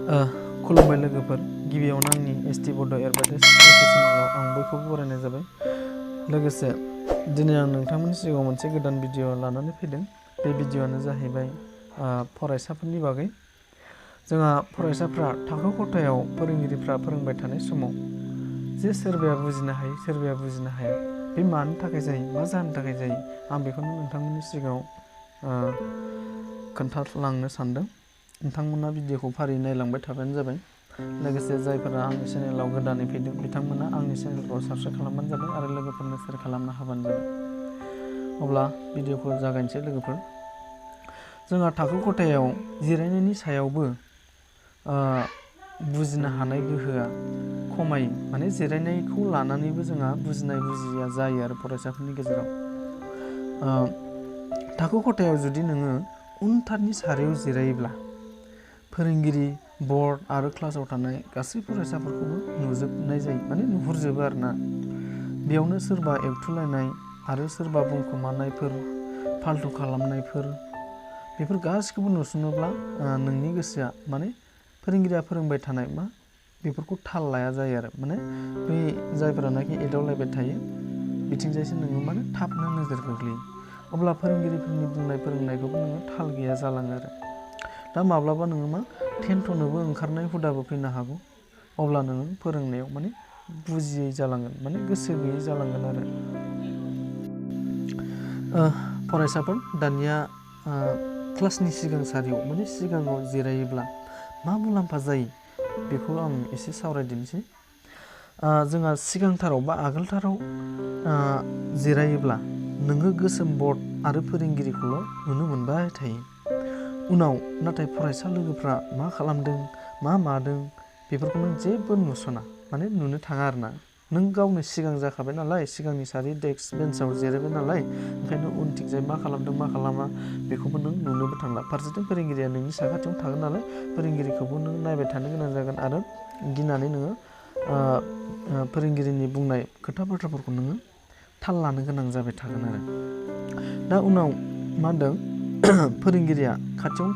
खुलुमबाय लोगोफोर, गिबियावनो आंनि एसटि बड' एडभार्टाइज चेनेलाव आं बयखौबो बरायनाय जाबाय। लोगोसे दिनै आं नोंथांमोननि सिगाङाव मोनसे गोदान भिडिअ लानानै फैदों। बे भिडिअआनो जाहैबाय फरायसाफोरनि बागै। जोंहा फरायसाफ्रा थाखो खथायाव फोरोंगिरिफ्रा फोरोंबाय थानाय समाव जे सोरबाया बुजिनो हायो, सोरबाया बुजिनो हाया, बे मानि थाखाय जायो, मा जाहोननि थाखाय जायो, आं बेखौनो नोंथांमोननि सिगाङाव खोन्थालांनो सानदों। नोंथांमोना भिडिअखौ फारियै नायलांबाय थाबानो जाबाय। लोगोसे जायफोरा आंनि चेनेलाव गोदानै फैदों बिथांमोना आंनि चेनेलखौ साबस्क्राइब खालामबानो जाबाय आरो लोगोफोरनो शेयार खालामना होबानो जाबाय। अब्ला भिडिअखौ जागायनोसै लोगोफोर। जोंहा थाखो खथायाव जिरायनायनि सायावबो बुजिनो हानाय गोहोआ खमायो, माने जिरायनायखौ लानानैबो जोंहा बुजिनाय बुजिया जायो आरो फरायसाफोरनि गेजेराव। थाखो खथायाव जुदि नोङो उनथारनि सारियाव जिरायोब्ला फोरोंगिरि, बर्ड आरो क्लासाव थानाय गासै फरायसाफोरखौबो नुजोबनाय जायो, माने नुहुरजोबो आरोना। बेयावनो सोरबा एवथुलायनाय आरो सोरबा बुंखोमानायफोर, फाल्थु खालामनायफोर, बेफोर गासिखौबो नुसनोब्ला नोंनि गोसोआ माने फोरोंगिरिया फोरोंबाय थानाय बेफोरखौ थाल लाया जायो आरो। माने बै जायफोरानाखि एदावलायबाय थायो बिथिंजायसो नोङो माने थाबनो नोजोर गोग्लैयो। अब्ला फोरोंगिरिफोरनि बुंनाय फोरोंनायखौबो नोङो थाल गैया जालाङो आरो। दा माब्लाबा नोङो थेन्थ'नोबो ओंखारनाय हुदाबो फैनो हागौ। अब्ला नोङो फोरोंनायाव माने बुजियै जालांगोन, माने गोसो गैयै जालांगोन आरो। फरायसाफोर, दानिया क्लासनि सिगां सारियाव माने सिगाङाव जिरायोब्ला मा मुलाम्फा जायो बेखौ आं एसे सावरायदिनोसै। जोंहा सिगांथाराव बा आगोलथाराव जिरायोब्ला नोङो गोसोम बर्ड आरो फोरोंगिरिखौल' नुनो मोनबाय थायो। उनाव नाथाय फरायसा लोगोफ्रा मा खालामदों, मा मादों बेफोरखौ नों जेबो नुसना, माने नुनो थाङा आरोना। नों गावनो सिगां जाखाबाय नालाय, सिगांनि सारि डेस्क बेन्चआव जिरायबाय नालाय, ओंखायनो उनथिंजाय मा खालामदों मा खालामा बेखौबो नों नुनोबो थांला। फारसेथिं फोरोंगिरिया नोंनि साखाथियाव थागोन नालाय, फोरोंगिरिखौबो नों नायबाय थानो गोनां जागोन आरो गिनानै नोङो फोरोंगिरिनि बुंनाय खोथा बाथ्राफोरखौ नोङो थाल लानो गोनां जाबाय थागोन आरो। दा उनाव मा होनदों, फोरोंगिरिया खाथियावनो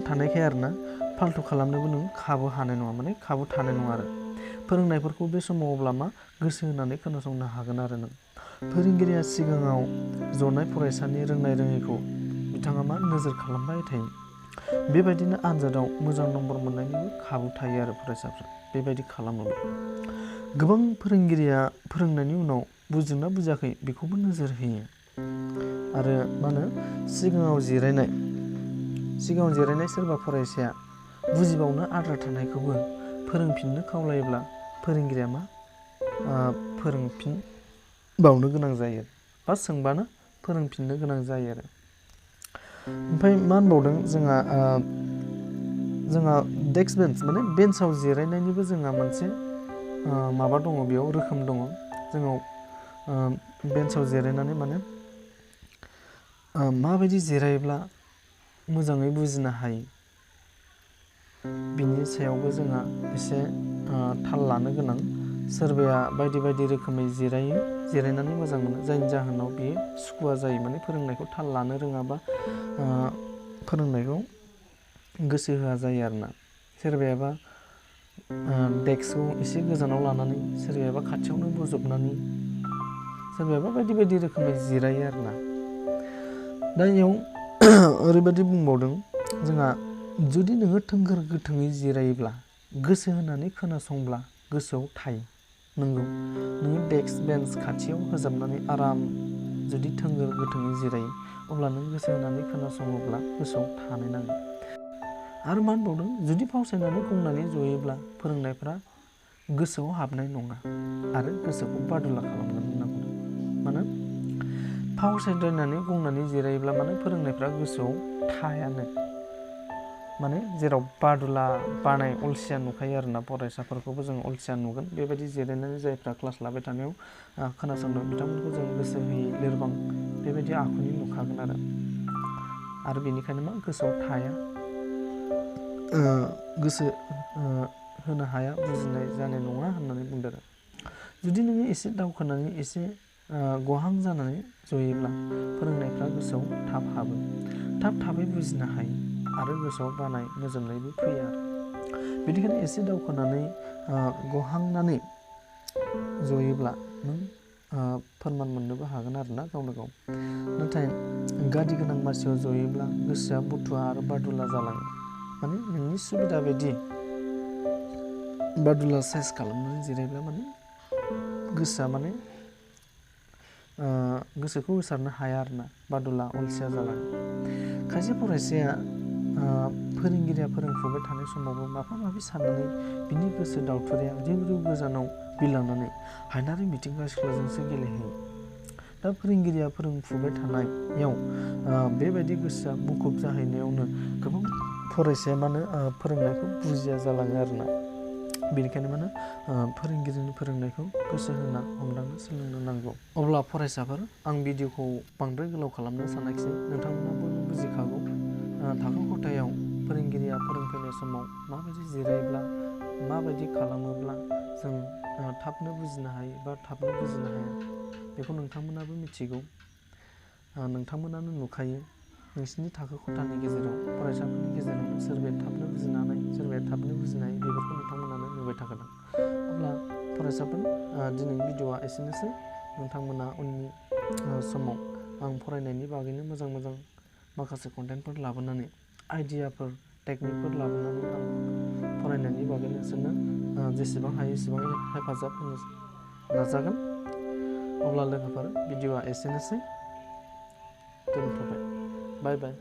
थानायखाय आरोना फाल्थु खालामनोबो नों खाबु हानाय नङा, माने खाबु थानाय नङा आरो। फोरोंनायफोरखौ बे समाव अब्ला गोसो होनानै खोनासंनो हागोन आरो नों। फोरोंगिरिया सिगाङाव जनाय फरायसानि रोंनाय रोङैखौ बिथाङा नोजोर खालामबाय थायो। बेबायदिनो आनजादाव मोजां नम्बर मोननायनिबो खाबु थायो आरो फरायसाफ्रा बेबायदि खालामोब्ला। गोबां फोरोंगिरिया फोरोंनायनि उनाव बुजिदोंना बुजियाखै बेखौबो नोजोर होयो। आरो सिगाङाव जिरायनाय सोरबा फरायसाया बुजिबावनो आद्रा थानायखौबो फोरोंफिननो खावलायोब्ला फोरोंगिरिया फोरोंफिनबावनो गोनां जायो, बा सोंबानो फोरोंफिननो गोनां जायो आरो। ओमफ्राय मा होनबावदों, जोंहा डेस्क बेन्च माने बेन्चआव जिरायनायनिबो जोंहा मोनसे माबा दङ, बेयाव रोखोम दङ। जोंनाव बेन्चआव जिरायनानै माबायदि जिरायोब्ला मोजाङै बुजिनो हायो बिनि सायावबो जोंहा एसे थाल लानो गोनां। सोरबाया बायदि बायदि रोखोमै जिरायनानै मोजां मोनो, जायनि जाहोनाव बियो सुखुवा जायो, माने फोरोंनायखौ थाल लानो रोङाबा फोरोंनायखौ गोसो होआ जायो आरोना। सोरबायाबा डेस्कखौ एसे गोजानाव लानानै, सोरबायाबा खाथियावनो बजबनानै, सोरबायाबा बायदि बायदि रोखोमै जिरायो आरोना। दा इयाव ओरैबायदि बुंबावदों, जोंहा जुदि नोङो थोंगोर गोथोङै जिरायोब्ला, गोसो होनानै खोनासंब्ला गोसोआव थायो। नंगौ, नोङो डेस्क बेन्च खाथियाव होजाबनानै आराम जुदि थोंगोर गोथोङै जिरायो, अब्ला नों गोसो होनानै खोनासङोब्ला गोसोआव थानो नांगोन। आरो मा होनबावदों, जुदि फावसायनानै गंनानै जयोब्ला फोरोंनायफ्रा गोसोआव हाबनाय नङा आरो गोसोखौ बादुला खालामगोन होनना बुंदों। मानो फावसायद्रायनानै गंनानै जिरायोब्ला फोरोंनायफ्रा गोसोआव थायानो, माने जेराव बादुला बानाय अलसिया नुखायो आरोना। फरायसाफोरखौबो जों अलसिया नुगोन बेबायदि जिरायनानै जायफ्रा क्लास लाबाय थानायाव खोनासंदों बिथांमोनखौ जों गोसो होयै, लोरबां बेबायदि आखुनि नुखागोन आरो बेनिखायनो गोसोआव थाया, गोसो होनो हाया, बुजिनाय जानाय नङा होननानै बुंदों आरो। जुदि नोङो एसे दावखोनानै एसे गहां जानानै जयोब्ला फोरोंनायफ्रा गोसोआव थाब हाबो, थाबै बुजिनो हायो आरो गोसोआव बानाय मोजोमनायबो फैयो आरो बेनिखायनो एसे दावखोनानै गहांनानै जयोब्ला नों फोरमान मोननोबो हागोन आरोना गावनो गाव। नाथाय गादि गोनां मासियाव जयोब्ला गोसोआ बुथुवा आरो बादुला जालाङो। माने नोंनि सुबिदा बायदि बादुला साइज खालामनानै जिरायब्ला माने गोसोआ माने गोसोखौ होसारनो हाया आरोना बादुला अलसिया जालाङो। खायसे फरायसाया फोरोंगिरिया फोरोंफुबाय थानाय समावबो माबा माबि साननानै बिनि गोसो दावथुराया रिउ रिउ गोजानाव बिरलांनानै हायनारि मिथिंगा सिख्लाजोंसो गेलेहैयो। दा फोरोंगिरिया फोरोंफुबाय थानायाव बेबायदि गोसोआ मुखुब जाहैनायावनो गोबां फरायसाया मानो फोरोंनायखौ बुजिया जालाङो आरोना। बेनिखायनो मानो फोरोंगिरिनि फोरोंनायखौ गोसो होना हमदांनो सोलोंनो नांगौ। अब्ला फरायसाफोर आं भिडिअखौ बांद्राय गोलाव खालामनो सानाखिसै। नोंथांमोना बयबो बुजिखागौ थाखो खथायाव फोरोंगिरिया फोरोंफैनाय समाव माबायदि जिरायोब्ला माबायदि खालामोब्ला जों थाबनो बुजिनो हायो बा थाबनो बुजिनो हाया बेखौ नोंथांमोनाबो मिथिगौ। नोंथांमोनानो नुखायो नोंसिनि थाखो खथानि गेजेराव फरायसाफोरनि गेजेरावनो सोरबाया थाबनो बुजिनो हानाय सोरबाया थाबनो बुजिनो हायै बेफोरखौ नोंथांमोनानो नुबाय थाखादों। अब्ला फरायसाफोर दिनैनि भिडिअआ एसेनोसै। नोंथांमोना उननि समाव आं फरायनायनि बागैनो मोजां मोजां माखासे कन्टेन्टफोर लाबोनानै आइडियाफोर टेकनिकफोर लाबोनानै आं फरायनायनि बागै नोंसोरनो जेसेबां हायो एसेबां हेफाजाब होनो नाजागोन। अब्ला लोगोफोर भिडिअआ एसेनोसै। दोनथ'बाय। बाय बाय।